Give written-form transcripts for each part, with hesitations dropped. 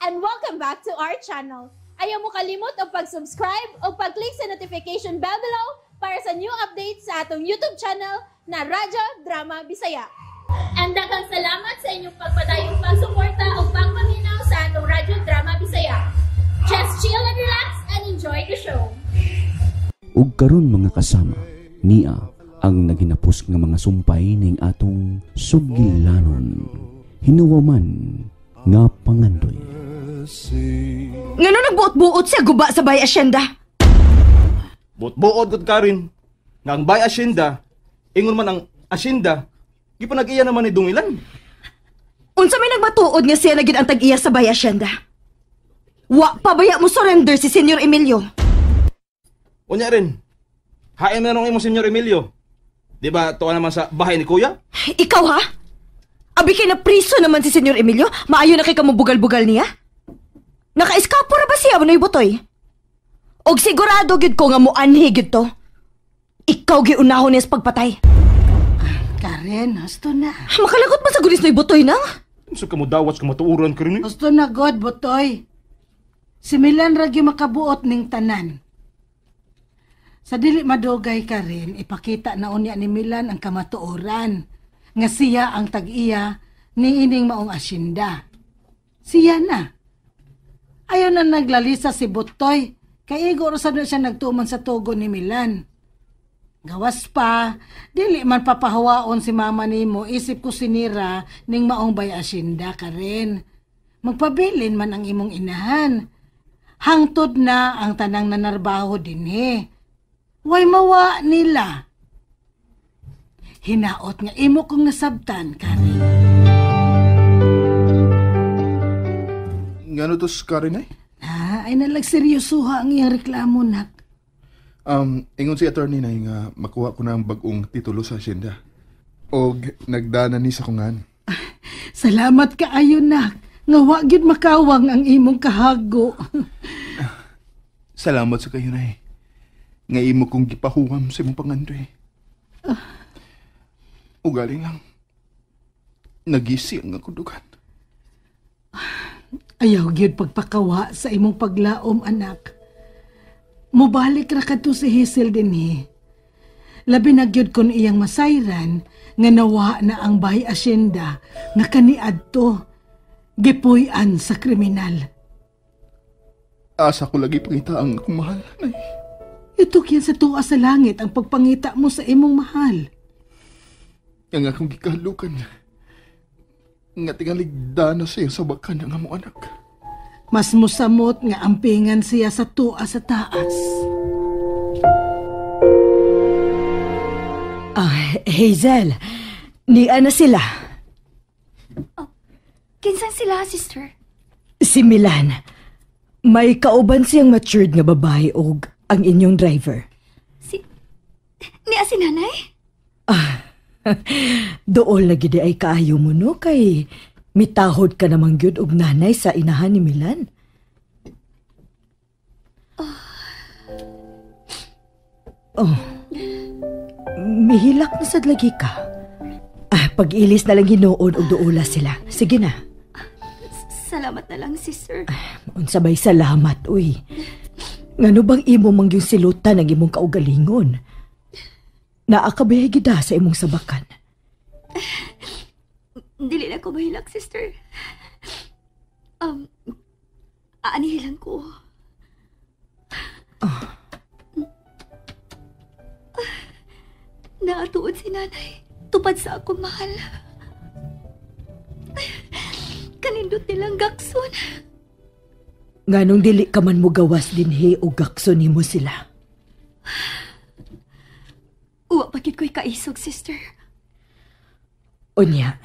And welcome back to our channel. Ayaw mo kalimot og pag-subscribe o pag-click sa notification bell below para sa new updates sa atong YouTube channel na Radyo Drama Bisaya. And daghang salamat sa inyong pagpadayong pagsuporta o pagpaminaw sa atong Radyo Drama Bisaya. Just chill and relax and enjoy the show. Ug karon, mga kasama, niya ang naghinapos nga mga sumpay ning atong sugilanon. Hinuwaman nga pangandoy. Ngano nagbuot-buot siya guba sa Bay Asyenda? Buot-buot gud, Karin. Nga ang Bay Asyenda, ingon man ang asyenda, gipanag-iya naman ni Dungilan. Unsa may nagmatuod nga siya na gid ang tag-iya sa Bay Asyenda? Wa pa baya mo surrender si Senyor Emilio? Unya rin, hain na nung imong Senyor Emilio. Di ba tuwa naman sa bahay ni Kuya? Ikaw ha? Abi kay na priso naman si Senyor Emilio, maayo na kay kamubugal-bugal niya? Naka-eskapo ra ba siya Noy Butoy? Og sigurado gyud ko nga moanhi gyud to. Ikaw giunahon niya sa pagpatay. Karen, husto na. Makalagot man sa gulis, Noy Butoy, nang? Unsa ka mo dawat sa kamatuoran, Karin, eh? Husto na god, Butoy. Si Milan ra gyud makabuot ning tanan. Sa dili madugay, Karen, ipakita na unya ni Milan ang kamatuoran nga siya ang tag-iya ni ining maong asyenda. Siya na. Ayaw na naglalisa si Butoy, kay igo ra sad na siya nagtuman sa tugo ni Milan. Gawas pa, dili man papahawaon si mama nimo isip ko sinira ning maong bay asyenda, Karen. Magpabilin man ang imong inahan. Hangtod na ang tanang nanarbaho dinhi. Way mawa nila. Hinaot nga imo kong nasabtan, Karen. Ngano to, Karen, ay? Ah, ay nalag seryosoha ang iyang reklamo, nak. Ingon si attorney na nga makuha ko na ang bag-ong titulo sa asyenda. Og nagdana ni sa kungan. Salamat kaayo, nak. Nga wa gyud makawang ang imong kahago. Salamat sa kayo, nay. Nga imo kong gipahuwam sa imong pangandoy. Ugaling lang. Nagisi ang akong dugan. Ayaw gyud pagpakawa sa imong paglaom, anak. Mubalik ra kadto si Hazel dinhi. Labi na gyud kon iyang masayran nga nawa na ang bahay asyenda nga kaniadto gipuy-an sa kriminal. Asa ko lagi pangita ang akong mahal, nay? Itukyan sa tuwa sa langit ang pagpangita mo sa imong mahal. Ang akong gikahalukan nga tingaligda na siya sa bakan ng among anak. Mas musamot nga ampingan siya sa tuwa sa taas. Ah, Hazel, niya na sila. Kinsan sila, sister? Si Milan. May kauban siyang matured nga babae og ang inyong driver. Si... Niya si nanay? Dool na gid ay kaayo mo, no, kay mitahod ka namang gyud og nanay sa inahan ni Milan. Oh. Mihilak na sad lagi ka. Ah, pag-ilis na lang hinuon og duola sila. Sige na. Salamat na lang, sister. Unsa bay salamat, uy? Ngano bang imo mang yung silutan ang imong kaugalingon? Naa ka ba gida sa imong sabakan? Dili na ko mahilak, sister. Aanihilan ko. Naatuod si nanay. Tupad sa akong mahal. Kanindot nilang gakson. Nganong dili ka man mo gawas dinhi o gakson nimo sila? Uwa pa gid ko'y kaisog, sister. Unya,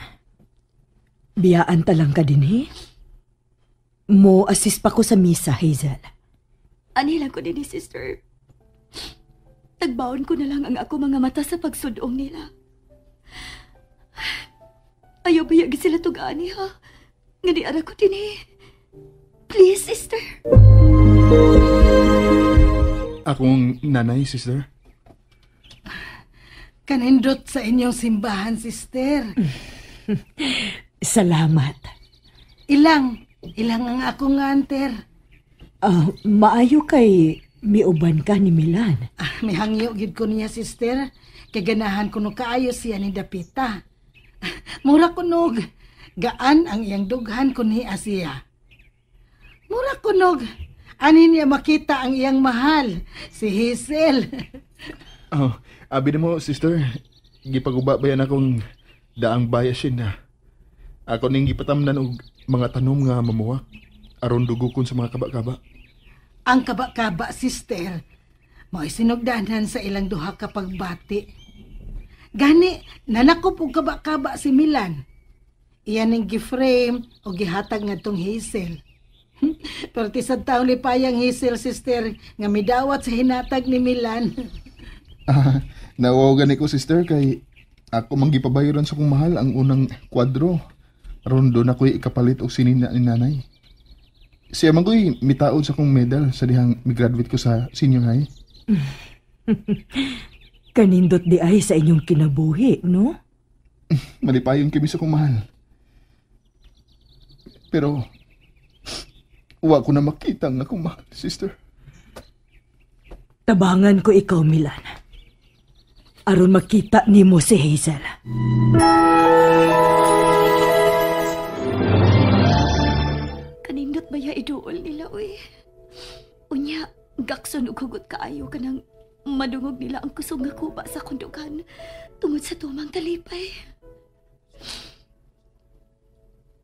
biyaan ta lang ka dinhi? Mo assist pa ko sa misa, Hazel. Anilang ko dinhi, sister. Tagbaon ko na lang ang ako mga mata sa pagsudong nila. Ayaw bayag sila tugani, ha? Nga di ara ko dinhi. Please, sister. Akong nanay, sister. Kanindot sa inyong simbahan, sister. Salamat. Ilang, Ilang ang akong nganter. Maayo kay miuban ka ni Milan. Mihangyo gid ko niya, sister. Kay ganahan kuno kaayo siya ni Dapita. Mura kunog gaan ang iyang dughan kun niya siya. Mura kunog ani niya makita ang iyang mahal, si Hazel. Oh, abi nimo, sister, gipaguba ba yan akong daang bayasin na. Ako ning gipatamnan og mga tanom nga mamuwak aron dugukon sa mga kaba-kaba. Ang kaba-kaba, sister, mao'y sinugdanan sa ilang duha ka pagbati. Gani, nanakop og kaba-kaba si Milan. Iyan ning giframe o gihatag ngadtong Hazel. Pero tisad taong lipayang Hazel, sister, nga midawat sa hinatag ni Milan. Nawaw gani ko, sister, kay ako manggipabayaran sa kong mahal ang unang kwadro. Aron doon ako'y ikapalit og sinina ni nanay. Siya man ko'y mitaod sa kong medal sa dihang migraduate ko sa senior high. Kanindot di ay sa inyong kinabuhi, no? Malipayon kami sa kong mahal. Pero, wa ko na makita ang akong mahal, sister. Tabangan ko ikaw, Milan. Aron makita nimo si Hazel. Kanindot ba ya iduol nila, uy? Unya, gakson ug hugot kaayo kanang madungog nila ang kusog nga kuba sa kundugan tungod sa tumang talipay.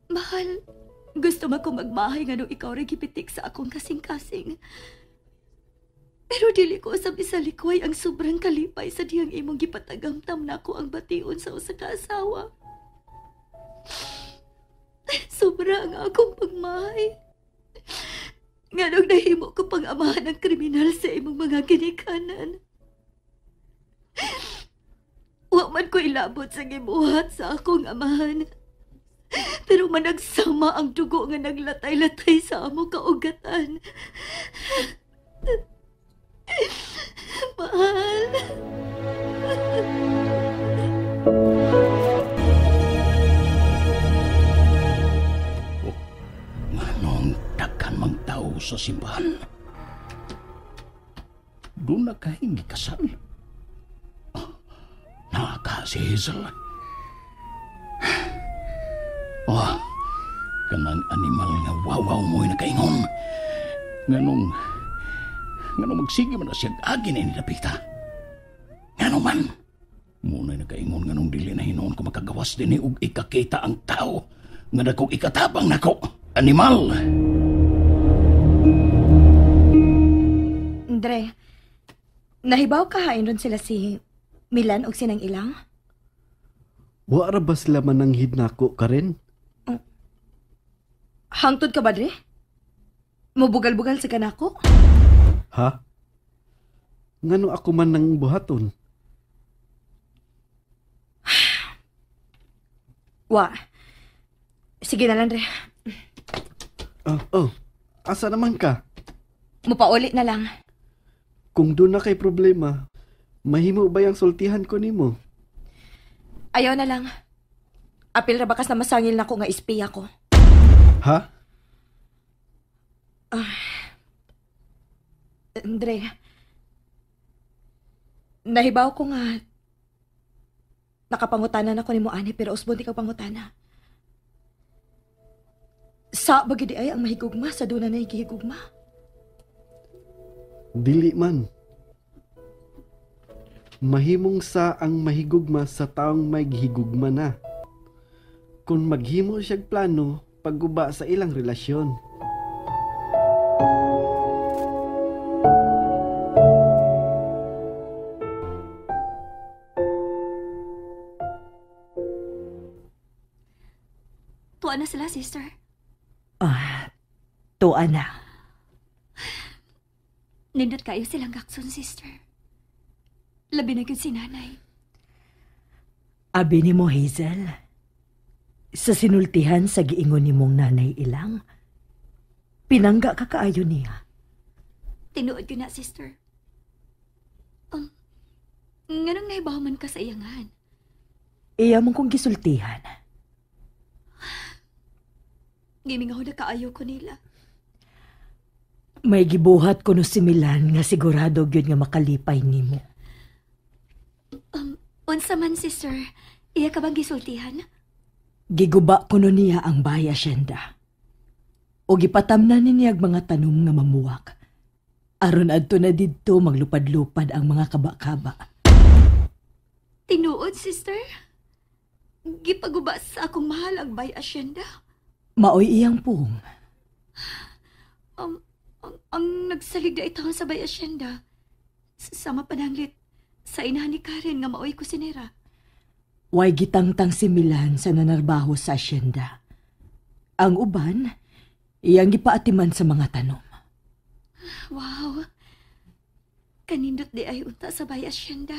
Mahal, gusto man ko magmahay nga nung ikaw rin gipitik sa akong kasing-kasing. Pero dili ko usab isalikway ang sobrang kalipay sa diyang imong gipatagamtam nako ang bation sa usa ka asawa. Sobra ang akong pagmahay. Nganong nahimo ko pang amahan ang kriminal sa imong mga ginikanan. Wa man ko ilabot sa gibuhat sa akong amahan. Pero managsama ang dugo nga naglatay-latay sa amo kaugatan. Mahal. Oh, nganong daghan mang tao sa simbahan? Doon na kay gikasal. Oh, naka si Hazel. Oh, kanang animal nga wawaw mo'y nakaingon. Nganong magsige man na siya agi na ni Dapita. Ngano man, muna'y nakaingon nganong dili na hinoon ko makagawas din og ikakita ang tao nga dakong ikatabang nako, animal. Andre, nahibaw ka hain ron sila si Milan og sinang ilang? Wa ra ba sila mananghid nako ka rin? Hangtod ka ba, Dre? Mubugal-bugal sa kanako? Ha? Ngano ako man nang buhaton? Wa. Sige na lang, Dre. Oh, asa naman ka? Mupauli na lang. Kung doon na kay problema, mahimo ba yung sultihan ko nimo? Ayaw na lang. Apil ra bakas na masangil nako nga ispiya ko. Ha? Andre, nahibaw ko nga nakapangutanan ako ni mo ani pero usbon di ka pangutana. Sa bagay di ay ang mahigugma sa doon na nahigihigugma. Dili man. Mahimong sa ang mahigugma sa taong may gihigugma na. Kung maghimo siyag plano, pagguba sa ilang relasyon. Tuwa na sila, sister. Tuwa na. Nindot kayo silang gakson, sister. Labi na gyud si nanay. Abi ni mo, Hazel. Sa sinultihan sa giingon nimong nanay ilang, pinangga ka kaayo niya. Tinuod yun na, sister. Nganong naibaw man ka sa iyangan? Iya mong kong gisultihan. Gimingaw na kaayo ko nila. May gibuhat kuno si Milan nga sigurado gyud nga makalipay nimo. Unsa man, sister, iya ka bang gisultihan? Giguba kuno niya ang bahay asyenda. O gipatamnan ni niyag mga tanom nga mamuwak. Aron adto na didto maglupad-lupad ang mga kaba-kaba. Tinuod, sister? Gipaguba sa akong mahal ang bay asyenda. Maoy iyang puong. Ang nagsalig na itaw sa bay asyenda. Sama pananglit sa inahan ni Karen nga maoy kusinera. Way gitangtang si Milan sa nanarbaho sa asyenda. Ang uban, iyang gipaatiman sa mga tanom. Wow. Kanindot di ay unta sa bay asyenda.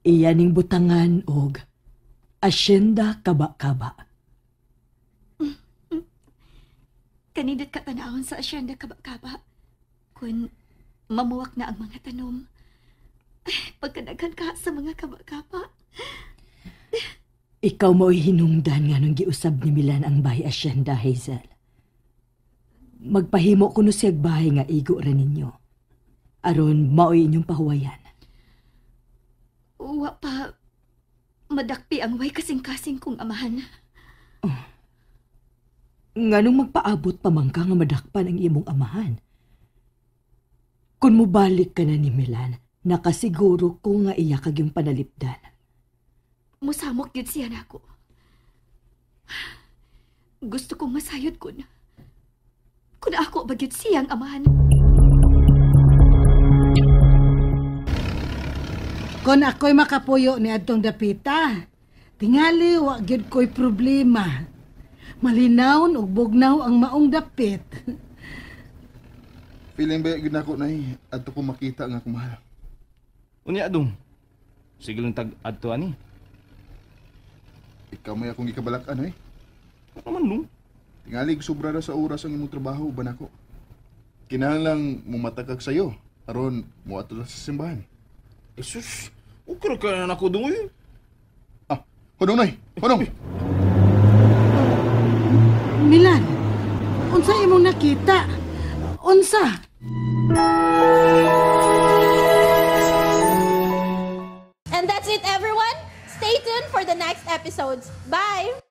Iya ning butangan og asyenda kaba-kaba. Kanindot ka tanawon sa asyenda kaba-kaba. Kun mamuwak na ang mga tanom. Ay, pagkadaghan ka sa mga kaba-kaba. Ikaw mo'y hinungdan nga nung giusab ni Milan ang bahay asyenda, Hazel. Magpahimo kuno siyag bahay nga igo ra ninyo. Aron mao'y inyong pahuwayan. Wa pa madakpi ang way kasing-kasing kong amahan. Oh. Nganong magpaabot pa man ka nga madakpan ang imong amahan? Kung mubalik ka na ni Milan, nakasiguro ko nga iya kag yung panalipdan. Musamok yun siya nako. Gusto kong masayod kun. Kun ako ba gyud siyang amahan? Kon ako'y makapuyo ni adtong dapita, tingali wa gyud ko'y problema. Malinawon ug bugnaw ang maong dapit. Feeling ba gyud nako nay adto ko makita nga akong mahal. Unya adong. Sige lang tag adto ani. Ikaw may akong gikabalak-an eh. Ano man nung? Tingali sobra ra sa oras ang imong trabaho uban ako. Kinahanglang mumatakag sayo aron moadto sa simbahan. Jesus, okay ra kay nako dong oy. Ah, hunong nay, hunong. Milan, unsa imong nakita? Unsa? And that's it, everyone. Stay tuned for the next episodes. Bye!